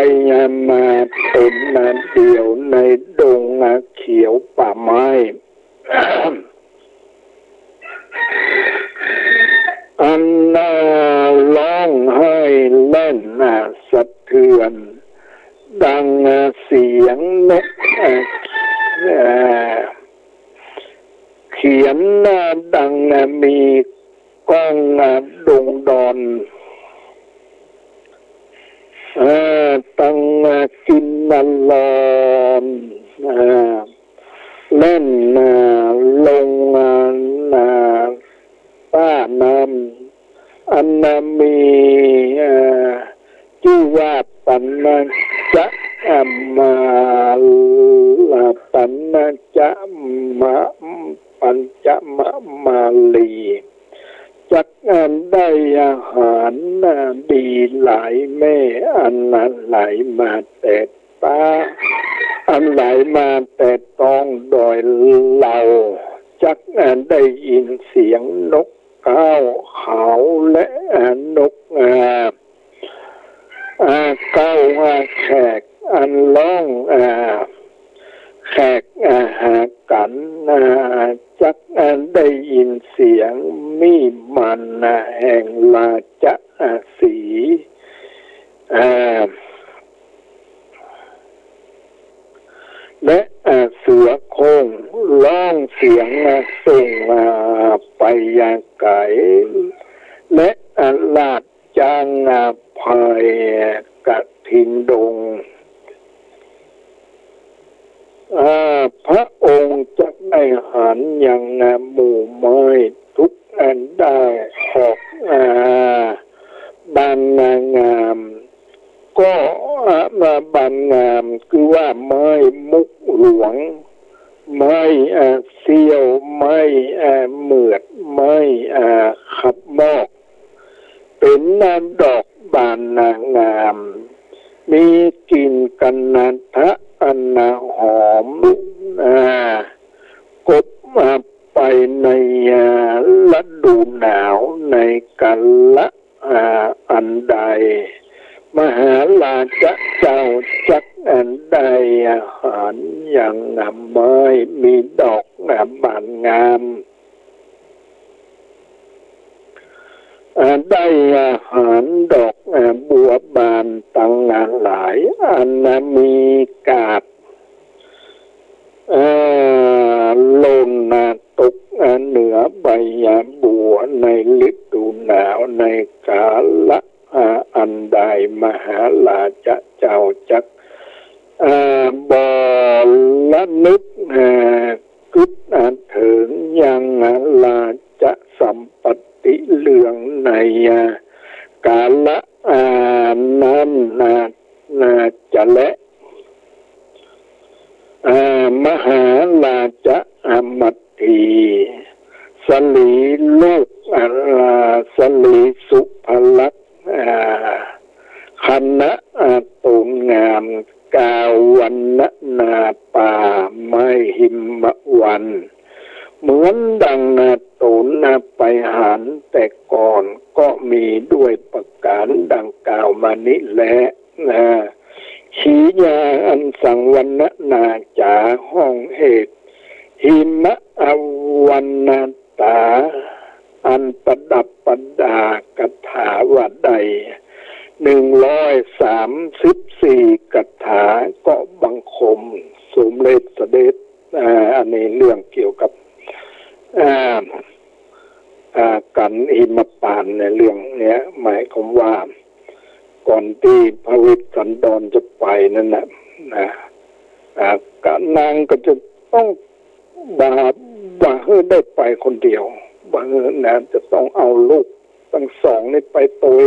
มาเป๋นเดี่ยวในดงเขียวป่าไม้ อันร้องไห้แล่นสะเทือน ดังเสียงนกเขียน ดังมีก้องดงดอน ตังกินนรอน แล่นลงต้าน้ำ อันมีจื้อว่าปัญจมาลา ปัญจมา ปัญจมาลี จักได้อาหารดีหลายแม่ อันไหลมาแต่ ตา อันไหลมาแต่ตองดอยเหล่า จักได้ยินเสียงนกเก๊าขาวและนกเก๊าแขก อันร้องแขกหากั๋น จัก อ่า ได้ยินเสียงมีดมันนะแห่งราชสีห์ อ่า และ อ่า เสือโคร่งร้องเสียง อ่า เส่ง อ่า ไปยังไกล และ อ่า ราช จาง อ่า พายกระทิงดง อ่า พระองค์จักได้หันยัง อ่า หมู่ไม้ทุกอันได้ออก อ่า บานงาม ก็ อ่า บานงาม คือว่าไม้มุกหลวง ไม้ อ่า เสี้ยว ไม้ อ่า เหมือด ไม้ อ่า ขับมอก เป๋นดอกบานงาม มีกลิ่นกะนาทะอันหอม อ่า กบ อ่า ไปใน อ่า ฤดูหนาวในกาละ อ่า อันใด มหาราชเจ้าจักอันได้หันยังไม้มีดอก อ่า บานงาม อ่า ได้หันดอก อ่า บัวบานตังหลาย อันมีกาบ อ่า หล่น อ่า ตก อ่า เหนือใบ อ่า บัวในฤดูหนาวในกาละ อ่า อันใด มหาราชเจ้าจัก อ่า บ่ระนึก อ่า กึ๊ด อ่า เถิงยัง อ่า ราชสัมปัตติเรื่องใน อ่า กาละ อ่า นั้น อ่า อ่า จะแล อ่า มหาราช อ่า มัตถี สลีลูก อ่า สลีสุภลักษณ์ อ่า คณะ อ่า ตูนงาม กล่าววรรณนาป่าไม้หิมวัน เหมือนดังนาตูนนาไปหันแต่ก่อนก็มีด้วยประการดังกล่าวมานี้แล นะ ขีญาอันสังวรรณนาจ๋าห้องเหตุ หิมะอวันณตา อันประดับประดาคาถาว่าได้ หนึ่งร้อยสามสิบสี่คาถาก็บังคมสมเด็จเสด็จ อ่า อันนี้เรื่องเกี่ยวกับ อ่า อ่า กั๋นหิมปานต์ในเรื่องเนี้ย หมายความว่า ก่อนตี้พระเวสสันดรจะไปนั้นน่ะ นะ อ่า กะนางก็จะต้องบ่า บ่าหื้อได้ไปคนเดียว บ่าหื้อนะ จะต้องเอาลูกตังสองนี่ไปตวย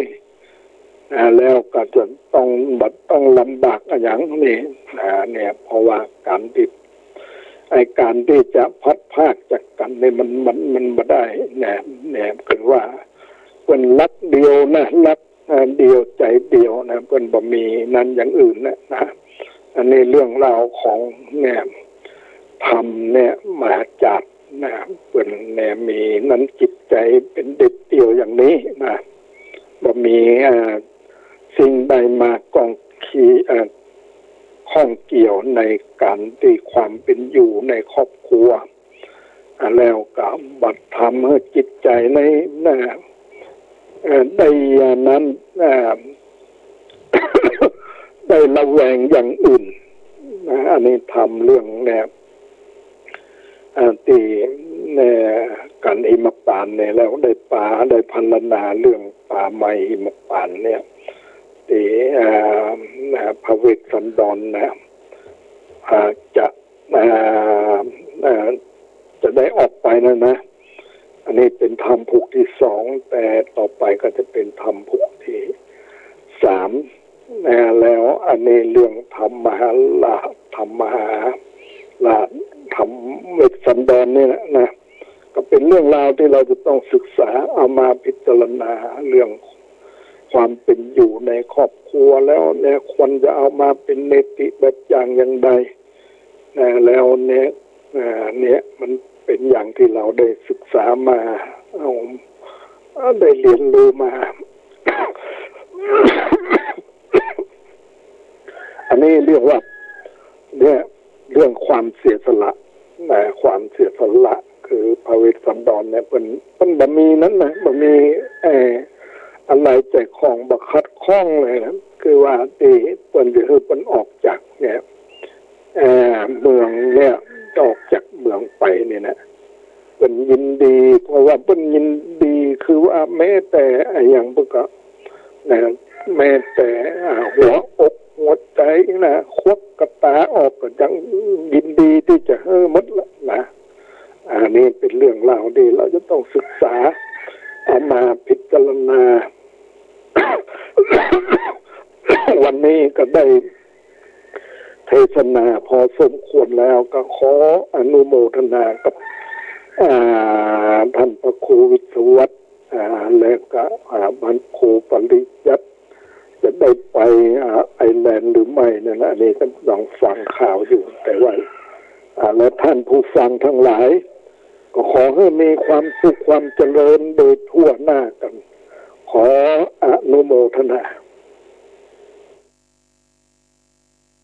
อ่า แล้วก็จะต้องบ่ต้องลำบากอะหยังนี่ อ่า เนี่ย เพราะว่าก๋านตี้ ไอ้ก๋านตี้จะพลัดพรากจากกั๋นนี่มัน มัน มันบ่ได้ เนี่ย เนี่ย คือว่าเปิ้นฮักเดียวนะ ฮัก อ่า เดียวใจ๋เดียวนะ เปิ้นบ่มีนั้นอย่างอื่นนะ นะ อันนี้เรื่องราวของเนี่ย ธรรมเนี่ย มหาจารย์นะ เปิ้นเนี่ยมีนั้นจิตใจ๋เป๋นเด็ดเดี่ยวอย่างนี้นะ บ่มี อ่า สิ่งใดมาก้องเกี่ยว อ่า ข้องเกี่ยวในก๋านตี้ความเป๋นอยู่ในครอบครัว อ่า แล้วก็บ่ทำหื้อจิตใจ๋ใน นะ เอ่อ ได้อันนั้น อ่า ได้ระแวงอย่างอื่น นะ อันนี้ธรรมเรื่องเนี่ย อ่า ตี้ เนี่ย กั๋นหิมปานต์เนี่ย แล้วได้ปา ได้พรรณนาเรื่องป่าไม้หิมปานต์เนี่ย ตี้ อ่า นะ พระเวสสันดรนะ อ่า จะ อ่า อ่า จะได้ออกไปนั่นนะ อันนี้เป๋นธรรมผูกตี้สอง แต่ต่อไปก็จะเป๋นธรรมผูกตี้สาม นะ แล้วอันนี้เรื่องธรรมมหาราช ธรรมมหาราช ธรรมเวสสันดรนี่แหละนะ ก็เป๋นเรื่องราวตี้เราจะต้องศึกษาเอามาพิจารณาเรื่องความเป๋นอยู่ในครอบครัว แล้วเนี่ยควรจะเอามาเป๋นเนติบัญญัติอย่างใด นะ แล้วเนี่ย อ่า เนี่ยมันเป๋นอย่างตี้เราได้ศึกษามา เอา ได้เฮียนฮู้มา อันนี้เรียกว่า เนี่ย เรื่องความเสียสละ นะ ความเสียสละ คือพระเวสสันดรเนี่ย เปิ้น เปิ้นบ่มีนั้นนะ บ่มี เอ่อ อะไรใจ๋ข้อง บ่ขัดข้องเลยนะ คือว่าตี้เปิ้นจะหื้อเปิ้นออกจากเนี่ย เอ่อ เมืองเนี่ย จะออกจากเมืองไปเนี่ยนะ เปิ้นยินดี เพราะว่าเปิ้นยินดี คือว่าแม้แต่อะหยังเปิ้นก็ นะ แม้แต่ อ่า หัวอกหัวใจ๋นะ ควักกระต๋าออกก็ยังยินดีตี้จะหื้อหมดละนะ อันนี้เป๋นเรื่องราวตี้เฮาจะต้องศึกษา เอามาพิจารณา วันนี้ก็ได้เทศนาพอสมควรแล้ว ก็ขออนุโมทนากับ อ่า ต้านพระครูวิศวัตร อ่า และก็ อ่า พระครูปริยัติ จะได้ไป อ่า ไอร์แลนด์หรือไม่นั่นนะ อันนี้ก็ต้องฟังข่าวอยู่ แต่ว่า อ่า และต้านผู้ฟังตังหลาย ก็ขอหื้อมีความสุขความเจริญโดยทั่วหน้ากั๋น ขออนุโมทนา